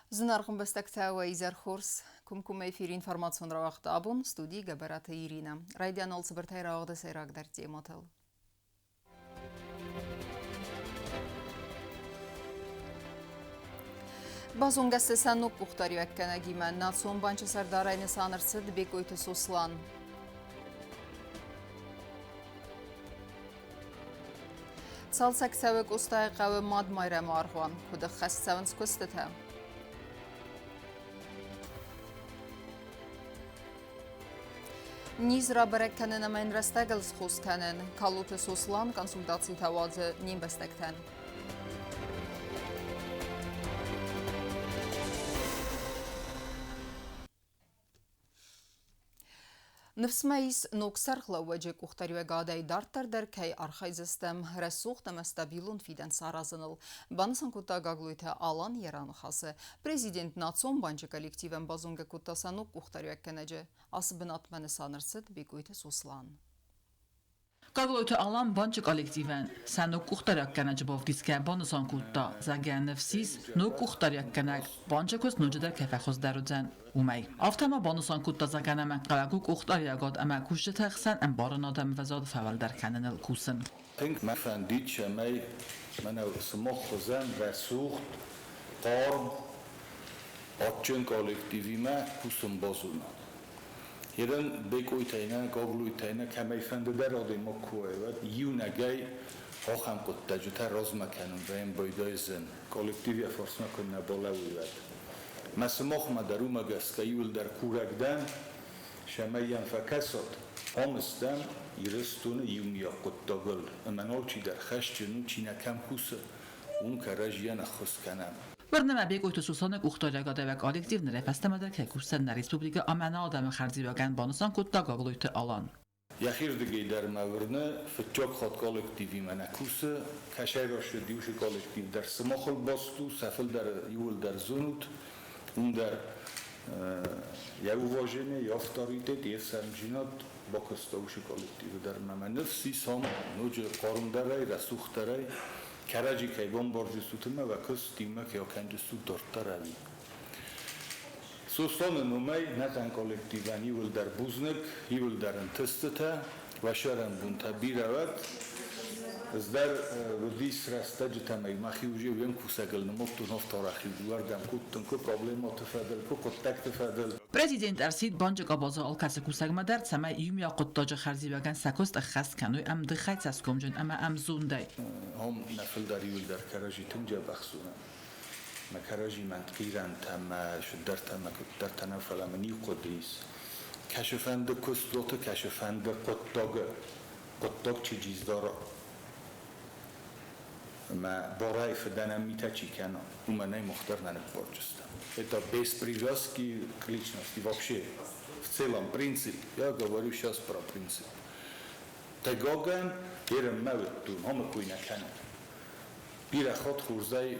Зынаргъ ӕмбӕстӕгтӕ, уӕ изӕр хорз! Комкоммӕ эфиры информацион рауагъд абон, студийы Гӕбӕраты Иринӕ. Райдианыл цыбыртӕй рауагъды сӕйрагдӕр темӕтыл. Базонгӕ сты сӕ ног къухдариуӕггӕнӕгимӕ. Национ банчы сӕрдарӕй нысан ӕрцыд Бекъойты Сослан. Цалцӕг цӕуы Къостайы хъӕуы Мад Майрӕмы аргъуан. Куыд ӕххӕст цӕуынц куыстытӕ? Низ рабӕрӕг кӕнын ӕмӕ йын рӕстӕгыл схос кӕнын. Калоты Сослан консультацитӕ уадзы не мбӕстӕгтӕн. Ныфс мӕ ис, ног сӕргълӕууӕджы къухдариуӕгадӕй дарддӕр дӕр кӕй архайдзыстӕм рӕсугъд ӕмӕ стабилон фидӕн саразыныл, банысан кодта Гаглойты Алан йӕ раныхасы. Президент Национ банчы коллективӕн базонгӕ кодта сӕ ног къухдариуӕггӕнӕджы. Ацы бынатмӕ нысан ӕрцыд Бекъойты Сослан. Гаглойты Алан банчы коллективӕн сӕ ног къухдариуӕггӕнӕджы бавдисгӕ банысан кодта, зӕгъгӕ, ныфс ис, ног къухдариуӕггӕнӕг банчы куыст ноджыдӕр кӕй фӕхуыздӕр уыдзӕн, уымӕй. Афтӕ ма банысан кодта, зӕгъгӕ, ӕнӕмӕнгхъӕуӕг у къухдариуӕгад ӕмӕ кусджыты хсӕн ӕмбарынад ӕмвӕзад фӕуӕлдӕр кӕныныл кусын. Тынг мӕ фӕндид, цӕмӕй мӕнӕ сымах хуызӕн рӕсугъд, хъарм, адджын коллективимӕ кусын базонон. Ерын Бекъойтӕй нӕ, Гаглойтӕй нӕ, кӕмӕйфӕнды дӕр адӕймаг куы уай, уӕд иунӕгӕй ахӕм хъуыддӕджытӕ размӕ кӕнын вӕййын байдайы зын, коллектив йӕ фарсмӕ куыннӕ балӕууй, уӕд. Мӕ сымахмӕ дӕр уымӕ гӕсгӕ иуылдӕр курӕг дӕн, цӕмӕй йӕм фӕкӕсат. Ам стӕм Ирыстоны иумиаг хъуыддагыл, ӕмӕ алчидӕр хӕсджын у, чи нӕ кӕм кусы, уым кӕрӕдзийӕн ӕххуыс кӕнӕм. Уырны мӕ, Бекъойты Сусаны къухдариуӕгадӕвӕг коллектив нырӕй фӕстӕмӕ дӕр кӕй кусдзӕн нӕ республикӕ ӕмӕ нӕ адӕмы хӕрзиуӕгӕн, банысан кодта Гаглойты Алан. Йӕхирдыгӕй дӕр мӕ уырны, фыццаг хатт коллективимӕ нӕ кусы, кӕсӕйрасыд иусы коллектив дӕр сымахыл баст у, сӕ фылдӕр иууылдӕр зонут, уым дӕр йӕ уважение, йӕ авторитет, йе фсармдзинад бакуыста уыцы коллективы дӕр ӕмӕ мӕ ныфс ис ам ноджы хъармдӕрӕй, рӕсугъддӕрӕй кӕрӕдзи кӕй бамбардзыстут ӕмӕ уӕ куыст иумӕ кӕй акӕндзыстут дарддӕр ӕви. Сосланы номӕй нӕхъӕн коллективӕн иуылдӕр бузныг, иуылдӕр ӕнтыстытӕ, уӕ сӕрӕнбонтӕ бирӕ уӕд. Ӕз дӕр уыдис рӕстӕджытӕ ӕмӕ мӕхи уже уе мкусӕгыл нымадтон, афтӕ арӕх-иу дыууӕрдӕм кодтон куы проблемӕты фӕдыл, куы хъуыддӕгты фӕдыл. Президент ӕрсидт банчы къабазы алкӕцы кусӕгмӕ дӕр, цӕмӕй иумиаг хъуыддаджы хӕрзиуӕгӕн сӕ куыст ӕххӕст кӕной ӕмдыхӕй, цӕсгомджын ӕмӕ ӕмзондӕй. Ам нӕ фылдӕр иуылдӕр кӕрӕдзи тынг дзӕбӕх зонӕм. Мӕ кӕрӕдзимӕ ӕнтхъирӕнтӕ мӕ цыдӕртӕ мӕ куыддӕртӕ нӕ, фӕлӕ мын иу хъуыды ис. Кӕцыфӕнды куыстуаты, кӕцыфӕнды хъуыддагы хъуыддаг чи дара, ӕмӕ барӕй фыдӕнӕн митӕ чи кӕна, уымӕн ӕй мах дӕр нӕ ныббардзыстӕм. Это без привязки к личности вообще. В целом принцип. Я говорю сейчас про принцип. Хъыгагӕн, ерынмӕ уыдтон, амы кой нӕ кӕнын. Бирӕ хатт хорзӕй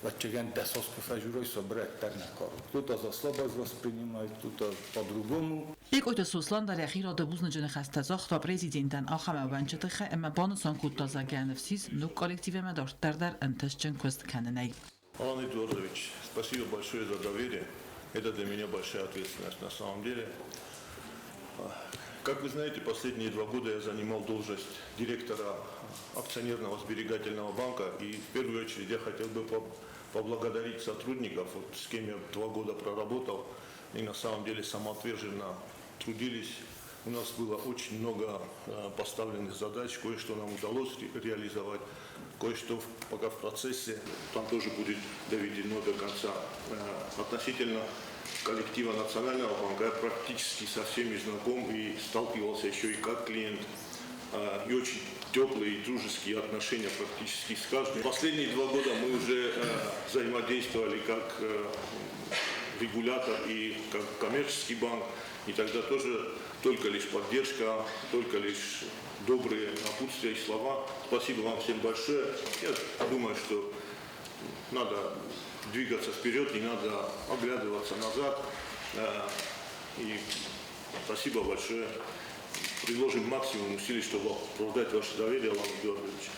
ӕвӕццӕгӕн дӕс аз куы фӕжурой, сӕ бырӕттӕ нӕ кары. Кто-то за слабость воспринимает, кто-то по-другому. Бекъойты Сослан дӕр йӕхи рады бузныджы ныхӕстӕ загъта президентӕн ахӕм ӕууӕнчы тыххӕй ӕмӕ банысан кодта, зӕгъгӕ, ныфс ис ног коллективимӕ дарддӕр дӕр ӕнтыстджын куыст кӕнынӕй. Алан Эдуардович, спасибо большое за доверие. Это для меня большая ответственность на самом деле. Как вы знаете, последние 2 года я занимал должность директора акционерного сберегательного банка. И в первую очередь я хотел бы поблагодарить сотрудников, вот с кем я 2 года проработал, и на самом деле самоотверженно трудились. У нас было очень много поставленных задач, кое-что нам удалось реализовать, кое-что пока в процессе, там тоже будет доведено до конца. Относительно коллектива Национального банка я практически со всеми знаком и сталкивался еще и как клиент. И очень теплые и дружеские отношения практически с каждым. Последние 2 года мы уже взаимодействовали как регулятор и как коммерческий банк. И тогда тоже только лишь поддержка, только лишь добрые напутствия и слова. Спасибо вам всем большое. Я думаю, что надо двигаться вперед, не надо оглядываться назад. И спасибо большое. Приложим максимум усилий, чтобы оправдать ваше доверие, Алан Эдуардович.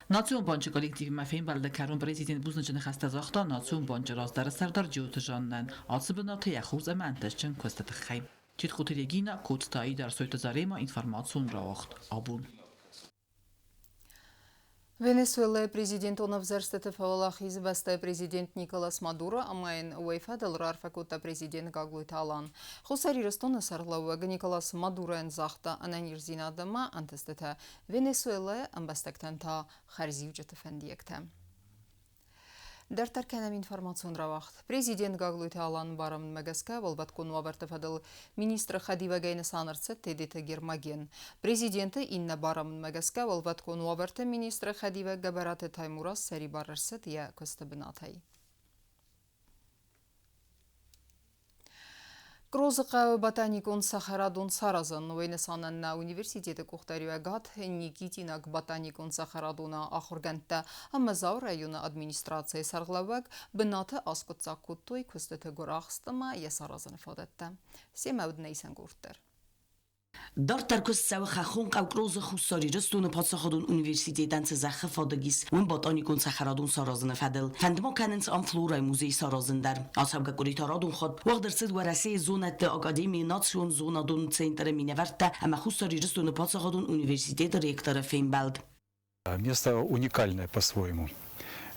Национ банчы коллективимӕ фембӕлды кӕрон президент бузныджы ныхӕстӕ загъта Национ банчы раздӕры сӕрдар Джиоты Жаннӕн ацы бынаты йӕ хорз ӕмӕ ӕнтыстджын куысты тыххӕй. Читхъуты Регина, Коцты Аидар, Сойты Зарема, информацион рауагъд абон. Венесуэлӕйы президентон ӕвзӕрстыты фӕуӕлахиз бӕстӕйы президент Николас Мадуро ӕмӕ йын уый фӕдыл раарфӕ кодта президент Гаглойты Алан. Хуссар Ирыстоны сӕргълӕууӕг Николас Мадуройӕн загъта ӕнӕниздзинад ӕмӕ ӕнтыстытӕ, Венесуэлӕйы ӕмбӕстӕгтӕн та хӕрзиуджыты фӕндиӕгтӕ. Дарддӕр кӕнӕм информацион рауагъд. Президент Гаглойты Аланы барамындмӕ гӕсгӕ уӕлвӕткон уавӕрты фӕдыл министры хӕдивӕгӕй нысан ӕрцыд Тедеты Гермоген. Президенты иннӕ барамындмӕ гӕсгӕ уӕлвӕткон уавӕрты министры хӕдивӕг Гӕбӕраты Таймураз сӕрибар ӕрцыд йӕ куысты бынатӕй. Кърозы хъӕуы ботаникон цӕхӕрадон саразын. Уый нысанӕн нӕ университеты къухдариуӕгад Никитинаг ботаникон цӕхӕрадоны ахуыргӕндтӕ ӕмӕ Дзауы районы администрацийы сӕргълӕууӕг бынаты аскъуыддзаг кодтой куыстыты гуырахст ӕмӕ йӕ саразыны фадӕттӕ. Семӕ уыд нӕ исӕнгорд дӕр. Дарддӕр куыст цӕуы хӕххон хъӕу Кърозы Хуссар Ирыстоны паддзахадон университетӕн цы зӕххы фадыг ис, уым ботаникон цӕхӕрадон саразыны фӕдыл. Фӕнд ма кӕнынц ам флорӕйы музей саразын дӕр. Ацӕугӕ къуыри та радон хатт уагъд ӕрцыд Уӕрӕсейы зонӕдты академийы национ зонадон центры минӕвӕрттӕ ӕмӕ Хуссар Ирыстоны паддзахадон университеты ректоры фембӕлд. Место уникальное по-своему.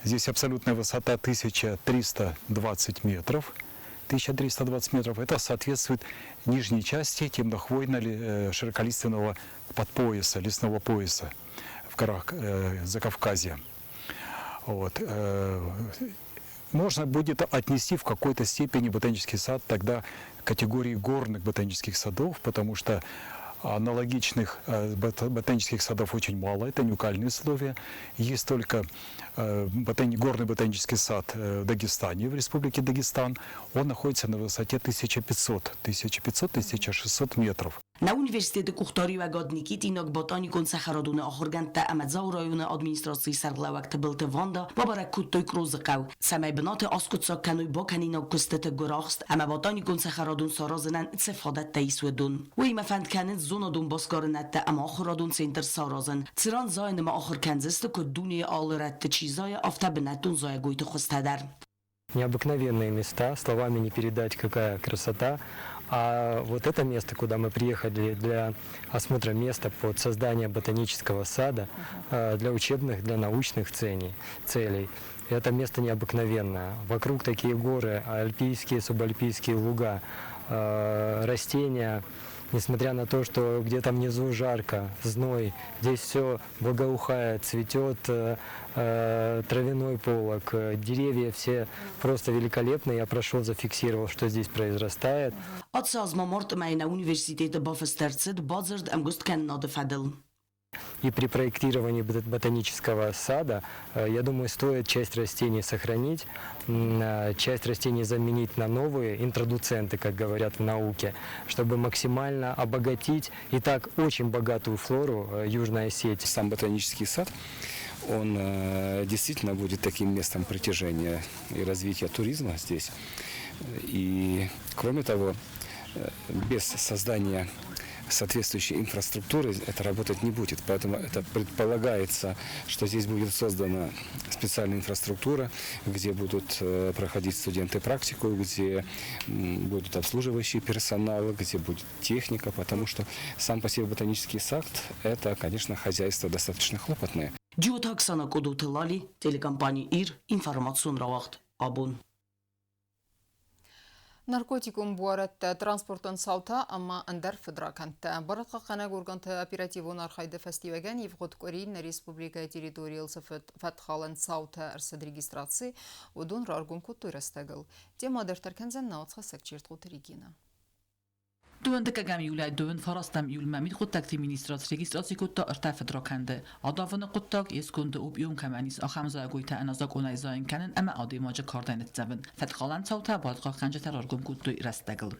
Здесь абсолютная высота 1320 метров. 1320 метров. Это соответствует нижней части темнохвойно-широколиственного подпояса, лесного пояса в горах Закавказья. Вот. Можно будет отнести в какой-то степени ботанический сад тогда к категории горных ботанических садов, потому что аналогичных ботанических садов очень мало, это уникальные условия. Есть только горный ботанический сад в Дагестане, в Республике Дагестан. Он находится на высоте 1500-1600 метров. Нӕ университеты къухдариуӕгад Никитинаг ботаникон цӕхӕрадоны ахуыргӕндтӕ ӕмӕ Дзауы районы администрацийы сӕргълӕууӕг Тыбылты Ванда бабӕрӕг кодтой Кърозы хъӕу, цӕмӕй бынаты аскъуыддзаг кӕной бакӕнинаг куыстыты гуырахст ӕмӕ ботаникон цӕхӕрадон саразынӕн цы фадӕттӕ ис, уыдон. Уыимӕ фӕнд кӕнынц зонадон басгарынӕдтӕ ӕмӕ ахуырадон центр саразын, цыран зайынмӕ ахуыр кӕндзысты куыд дунейы алы рӕтты чи зайы, афтӕ бынӕттон зайӕгойты хуызтӕ дӕр. Необыкновенные места, словами не передать, какая красота. А вот это место, куда мы приехали для осмотра места под создание ботанического сада, для учебных, для научных целей, это место необыкновенное. Вокруг такие горы, альпийские, субальпийские луга, растения, несмотря на то, что где-то внизу жарко, зной, здесь все благоухает, цветет травяной полог, деревья все просто великолепные. Я прошел, зафиксировал, что здесь произрастает. Ацы аз ма марты мӕйы нӕ университеты бафыст ӕрцыд бадзырд ӕмгуысткӕнынады фӕдыл. И при проектировании ботанического сада, я думаю, стоит часть растений сохранить, часть растений заменить на новые интродуценты, как говорят в науке, чтобы максимально обогатить и так очень богатую флору Южной Осетии. Сам ботанический сад, он действительно будет таким местом притяжения и развития туризма здесь. И, кроме того, без создания соответствующей инфраструктуры это работать не будет. Поэтому это предполагается, что здесь будет создана специальная инфраструктура, где будут проходить студенты практику, где будут обслуживающий персонал, где будет техника, потому что сам по себе ботанический сад – это, конечно, хозяйство достаточно хлопотное. Джиоты Оксана, Къудуты Лали, телекомпани Ир, информацион рауагъд Абон. Наркотикон буарадтӕ, транспортон цаутӕ ӕмӕ ӕндӕр фыдракӕндтӕ. Барадхъахъхъӕнӕг органты оперативон архайды фӕстиуӕгӕн ивгъуыд къуыри нӕ республикӕйы территорийыл цы фӕткхалӕн цаутӕ ӕрцыд регистраци, уыдон раргом кодтой рӕстӕгыл. Темӕ дарддӕр кӕндзӕн нӕ уацхӕссӕг Чертхъоты Регинӕ. Дыууындыккӕгӕм июлӕй дыууын фарастӕм июлмӕ мидхъуыддӕгты министрад срегистраци кодта ӕртӕ фыдракӕнды: адавыны хъуыддаг, йе сконды опиум кӕмӕн ис, ахӕм зайӕгойтӕ ӕнӕзакъонӕй зайын кӕнын ӕмӕ адӕймаджы кардӕй ныццӕвын. Фӕткхалӕн цаутӕ барадхъахъхъӕнджытӕ раргом кодтой рӕстӕгыл.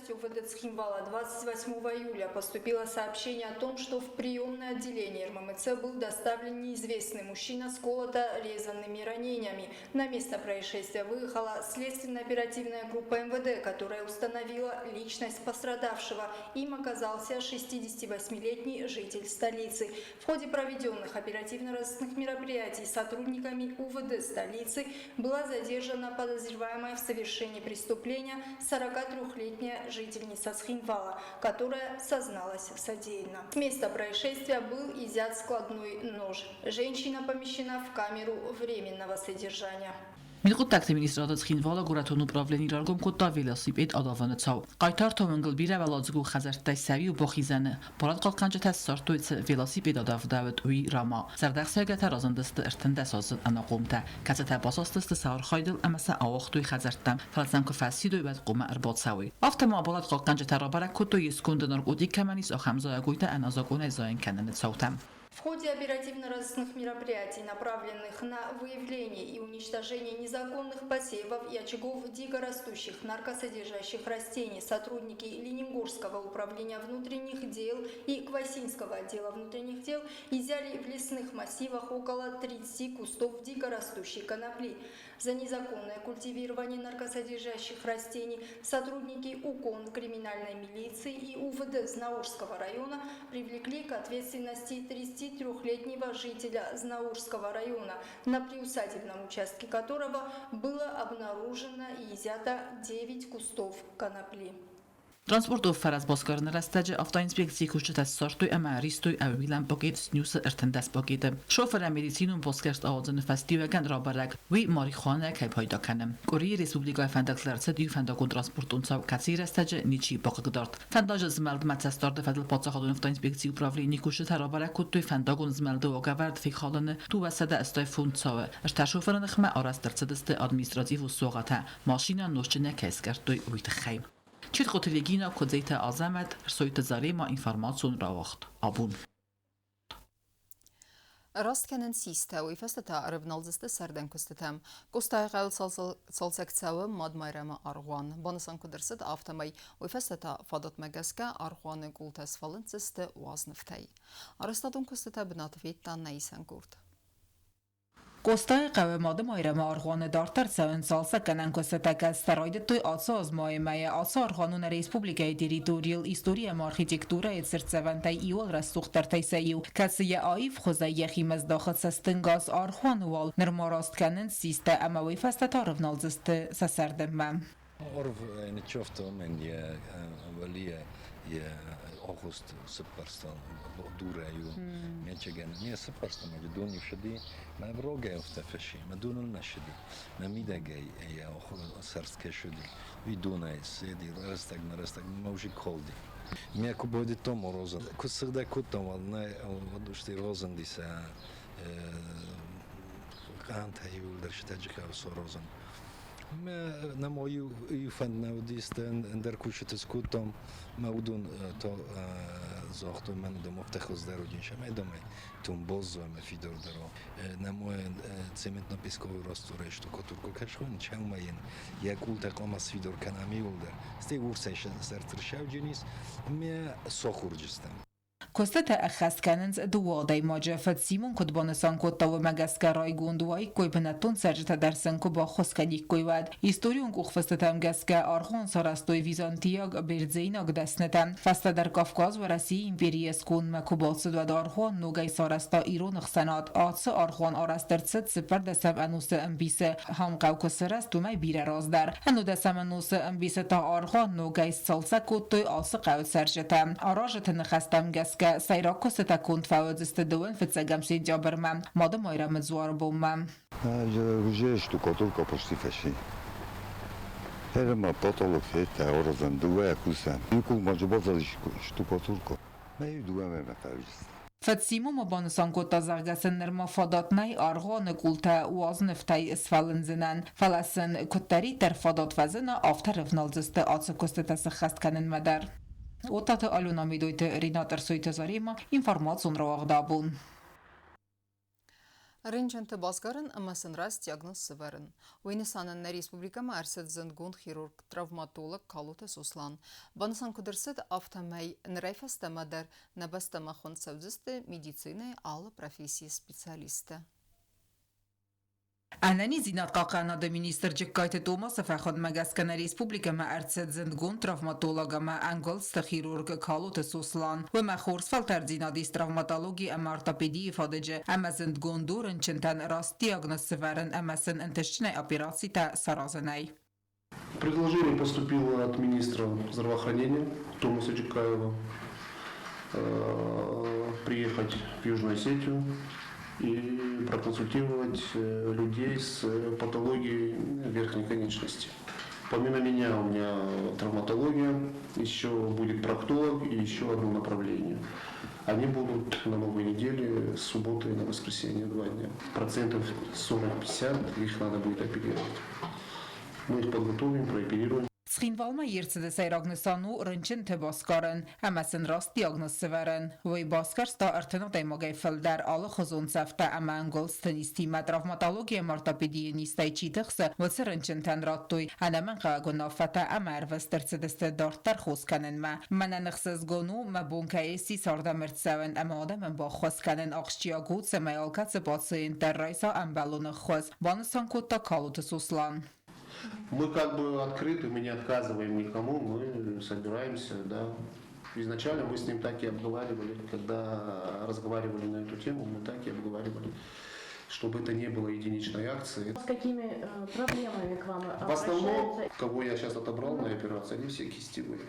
Области УВД Цхинвала 28 июля поступило сообщение о том, что в приемное отделение РММЦ был доставлен неизвестный мужчина с колото-резанными ранениями. На место происшествия выехала следственно-оперативная группа МВД, которая установила личность пострадавшего. Им оказался 68-летний житель столицы. В ходе проведенных оперативно-розыскных мероприятий сотрудниками УВД столицы была задержана подозреваемая в совершении преступления 43-летняя жительница Цхинвала, которая созналась в содеянном. С места происшествия был изъят складной нож. Женщина помещена в камеру временного содержания. Мидхъуыддӕгты министрады Цхинвалы горӕтон управлени раргом кодта велосипед адавыны цау. Хъайтарты уынгыл бирӕуӕладзыгон хӕдзӕрттӕй сӕ иу бахизӕны барадхъахъхъӕнджытӕ ссардтой, цы велосипед адавдӕуыд, уый Рама. Зӕрдӕхсайгӕтӕ разындысты 13 аздзыд ӕнахъомтӕ, кӕцытӕ басастысты сӕ архайдыл ӕмӕ сӕ ауагътой хӕдзӕрттӕм, фӕлӕ сӕм куы фӕсидой, уӕд хъуамӕ ӕрбацӕуой. Афтӕ ма барадхъахъхъӕнджытӕ рабӕрӕг кодтой, йе сконды наркотик кӕмӕн ис, ахӕм зайӕгойтӕ ӕнӕзакъонӕй зайын кӕныны цаутӕ. В ходе оперативно-розыскных мероприятий, направленных на выявление и уничтожение незаконных посевов и очагов дикорастущих наркосодержащих растений, сотрудники Ленингорского управления внутренних дел и Квасинского отдела внутренних дел изъяли в лесных массивах около 30 кустов дикорастущей конопли. За незаконное культивирование наркосодержащих растений сотрудники УКОН криминальной милиции и УВД Знаурского района привлекли к ответственности 33-летнего жителя Знаурского района, на приусадебном участке которого было обнаружено и изъято 9 кустов конопли. Транспортон фӕрӕз басгарыны рӕстӕджы автоинспекцийы кусджытӕ ссардтой ӕмӕ ӕристой ӕууилӕн пакет снюсы 13 пакеты. Шофырӕн медицинон басгӕрст ауадзыны фӕстиуӕгӕн рабӕрӕг, уый марихуанӕйӕ кӕй пайда кӕны. Къуырийы республикӕйы фӕндӕгтыл ӕрцыд иу фӕндагон-транспортон цау, кӕцыйы рӕстӕджы ничи бахъыгдард. Фӕндаджы змӕлдмӕ цӕстдарды фӕдыл паддзахадон автоинспекцийы управленийы кусджытӕ рабӕрӕг кодтой фӕндагон змӕлды уагӕвӕрд фехалыны 285 цауы. Ӕртӕ шофыры ныхмӕ арӕзт ӕрцыдысты административон суагъӕтӕ, машинӕ нозтджынӕй кӕй скъӕрдтой, уый тыххӕй. Читхъоты Регина, Куыдзеты Азӕмӕт, Рсойты Зарема информацион рауагъд Абон. Раст кӕнын систӕ, уый фӕстӕ та ӕрӕвналдзысты сӕрдӕн куыстытӕм. Къостайыхъӕуы цалцӕг цӕуы Мад Майрӕмы аргъуан. Банысан куыд ӕрцыд, афтӕмӕй уый фӕстӕ та фадатмӕ гӕсгӕ аргъуаны къултӕ сфӕлынддзысты уазнывтӕй. Арӕзтадон куыстытӕ бынаты федта нӕ исӕн къорд. Къостайыхъӕуы Мады Майрӕмы аргъуаны дарддӕр цӕуынц цалцӕггӕнӕн куыстытӕ, кӕцытӕ райдыдтой ацы аз майы мӕйы. Ацы аргъуан у нӕ республикӕйы территорийыл истори ӕмӕ архитектурӕйы цыртдзӕвӕнтӕй иуыл рӕсугъддӕртӕй сӕ иу, кӕцы йӕ аив хуызӕй йӕхимӕ здахы цӕстӕнгас. Аргъуаны уал нырма раст кӕнынц систӕ ӕмӕ уый фӕстӕ та рывналдзысты сӕ сӕрдынмӕ. Арв ныццавта мӕн йӕ валийӕ йӕ агъуыст сыппӕрста дурӕй у мечеген. Не сыппӕрста мӕ дон ссыди, мӕ рогӕй афтӕ фӕси, мӕ доныл нӕ ссыди. Мӕ мидӕгӕй йӕ сӕрст кӕй ссыди, уый донӕй ссыди рӕстӕгмӕ рӕстӕгмӕ мӕ уже калди. Мӕ куы байдыдтам морозын, куы сыгъдӕг кодтам, уӕд нӕ уӕд розынди сӕ къамтӕ иууылдӕр сытӕджы хъӕуы сорозын. Нӕм иу фӕнд нӕ уыдис, ӕндӕр кусджыты скодтам, мӕ уыдон та загътой, мӕн дам афтӕ хуыздӕр уыдис, ӕмӕ дам тумбоз ӕмӕ фидардӕр. Нӕм цементно-песковый растворӕй штукатурка кӕсхон, чӕлмайын йӕ къултӕ хъуамӕ сфидар кӕнӕм иууылдӕр. Стӕй урсӕй сӕртырсауджын ис, ӕмӕ сахуырджыстӕм. Куыстытӕ ӕххӕст кӕнынц дыууӕ адӕймаджы. Фыд Симон куыд банысан кодта, уымӕ гӕсгӕ райгонд уаиккой бынӕттон цӕрджытӕ дӕр сын куы баххуыс кӕниккой, уӕд. Историон къухфыстытӕм гӕсгӕ аргъуан сарӕзтой византийаг, бердзейнаг дӕснытӕ. Фӕстӕдӕр Кавказ Уӕрӕсейы империйы скондмӕ куы бацыд, уӕд аргъуан ногӕй сарӕзта ирон ӕхсӕнад. Ацы аргъуан арӕзт ӕрцыд цыппӕрдӕсӕм ӕнусы ӕмбисы. Хӕмхъӕу куы сырӕзт, уымӕй бирӕ раздӕр. Ӕнудӕсӕм ӕнусы ӕмбисы та аргъуан ногӕй сцалцӕг кодтой ацы хъӕуы цӕрджытӕ. Аразджыты ныхӕстӕм гӕсгӕ, сӕйраг куыстытӕ конд фӕуыдзысты дыууын фыццӕгӕм сентябрмӕ, Мады Майрӕмы дзуары бонмӕ. Уже штукатурка почти фӕци. Ма потолок федта, орозан дыууӕ кусӕн. Иу ма баззадис штукатурка. Мӕ иу дыууӕ мӕ фӕуыдзысты. Фыд Симо ма банысан кодта, зӕгъгӕ сын нырма фадат нӕй аргъуаны къултӕ уазнывтӕй сфӕлындзынӕн, фӕлӕ сын куыддӕриддӕр фадат фӕзына, афтӕ рывналдзысты ацы куыстытӕ сыххӕст кӕнынмӕ дӕр. Оттаты Алена Медойты, Ренат Ӕрсойты Зарема, информацион рауагъд абон. Рынчынты басгарын ӕмӕ сын раст диагноз сӕвӕрын. Уый нысанӕн нӕ республикӕмӕ ӕрцыд зындгонд хирург-травматолог Калоты Сослан. Банысан куыд ӕрцыд, афтӕмӕй нырӕй фӕстӕмӕ дӕр нӕ бӕстӕмӕ хуынд цӕудзысты медицинӕйы алы профессийы специалисттӕ. Ӕнӕниздзинад хъахъхъӕнынады министр Джыккайты Томасы фӕхуындмӕ гӕсгӕ нӕ республикӕмӕ ӕрцыд зындгонд травматолог ӕмӕ ӕнгуылдзты хирург Калоты Сослан. Уымӕ хорз фӕлтӕрддзинад ис травматологи ӕмӕ ортопедийы фадыджы ӕмӕ зындгонд у рынчынтӕн раст диагноз сӕвӕрын ӕмӕ сын ӕнтыстджынӕй операцитӕ саразынӕй. Предложение поступило от министра здравоохранения Томаса Джиккаева приехать в Южную Осетию и проконсультировать людей с патологией верхней конечности. Помимо меня у меня травматология, еще будет проктолог и еще одно направление. Они будут на новой неделе с субботы на воскресенье 2 дня. Процентов 40-50 их надо будет оперировать. Мы их подготовим, прооперируем. Цхинвалмӕ ӕрцыды сӕйраг нысан у рынчынты басгарын ӕмӕ сын раст диагноз сӕвӕрын. Уый басгӕрста 30 адӕймагӕй фылдӕр алыхуызон цӕфтӕ ӕмӕ ӕнгуылдзты низтимӕ травматологийы ӕмӕ ортопедийы низтӕй чи тыхсы, уыцы рынчынтӕн радтой ӕнӕмӕнгхъӕуӕг уынаффӕтӕ ӕмӕ ӕрвыст ӕрцыдысты дарддӕр хос кӕнынмӕ. Мӕнӕн ӕхсызгон у, мӕ бон кӕй сси цардӕм ӕрцӕуын ӕмӕ адӕмӕн баххуыс кӕнын. Ахсджиаг у, цӕмӕй алкӕцы пациент дӕр райса ӕмбӕлон ӕххуыс, банысан кодта Калоты Сослан. Мы как бы открыты, мы не отказываем никому, мы собираемся, да. Изначально мы с ним так и обговаривали, когда разговаривали на эту тему, мы так и обговаривали, чтобы это не было единичной акцией. С какими проблемами к вам В основном, кого я сейчас отобрал на операцию, они все кистевые.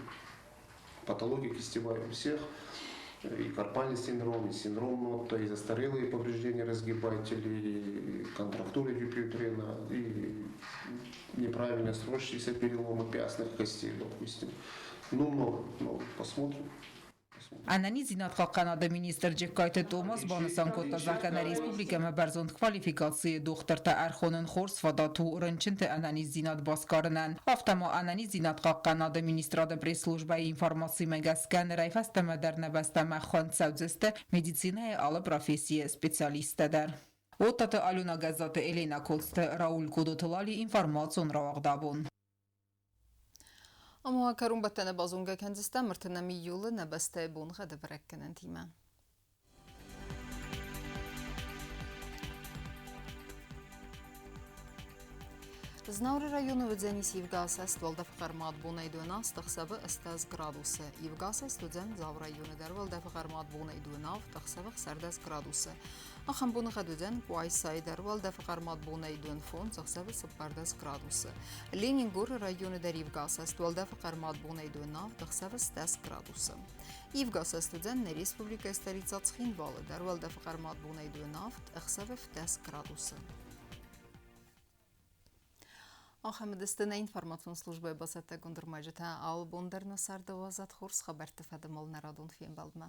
Патология кистевая у всех. И карпальный синдром, и синдром Нотта, и застарелые повреждения разгибателей, и контрактуры Дюпюитрена, и неправильно сросшиеся переломы пястных костей, допустим. Ну, много, много. Посмотрим. Ӕнӕниздзинад хъахъхъӕнады министр Джыккайты Томас банысан кодта, зӕгъгӕ, нӕ республикӕмӕ бӕрзонд квалификацийы дохтыртӕ ӕрхонын хорз фадат у рынчынты ӕнӕниздзинад басгарынӕн. Афтӕ ма ӕнӕниздзинад хъахъхъӕнынады министрады пресс-службӕйы информацимӕ гӕсгӕ нырӕй фӕстӕмӕ дӕр нӕ бӕстӕмӕ хуынд цӕудзысты медицинӕйы алы профессийы специалисттӕ дӕр. Оттаты Алена, Гӕззаты Елена, Коцты Рауль, Кодоты Лали, информацион рауагъд «Абон». Ӕмӕ кӕронбӕттӕны базонгӕ кӕндзыстӕм 30 июлы нӕ бӕстӕйы боныгъӕды бӕрӕггӕнӕнтимӕ. Знауыры районы уыдзӕнис ивгӕасӕст уӕлдӕфы хъӕрмад бонӕй 12, ӕхсӕвы 18 градусы. Ивгӕасӕст уыдзӕн Дзауы районы дӕр уӕлдӕфы хъӕрмад бонӕй 2 ӕхсӕвы 16 градусы. Ахӕм боныгъӕд уыдзӕн Къуайсайы дӕр уӕлдӕфы хъӕрмад бонӕй 25, ӕхсӕвы 14 градусы. Ленингоры районы дӕр ивгӕасӕст уӕлдӕфы хъӕрмад бонӕй 2 ӕхсӕвы 10 градусы. Ивгӕасӕст уыдзӕн нӕ республикӕйы столицӕ Цхинвалы дӕр уӕлдӕфы хъӕрмад бонӕй 2 ӕхсӕвы 10 градусы. Ахӕм уыдысты нӕ информацион службӕйы бацӕттӕгонд ӕрмӕджытӕ. Алы бон дӕр нӕ царды уадзӕд хорз хабӕртты фӕдыл нӕ радон фембӕлдмӕ.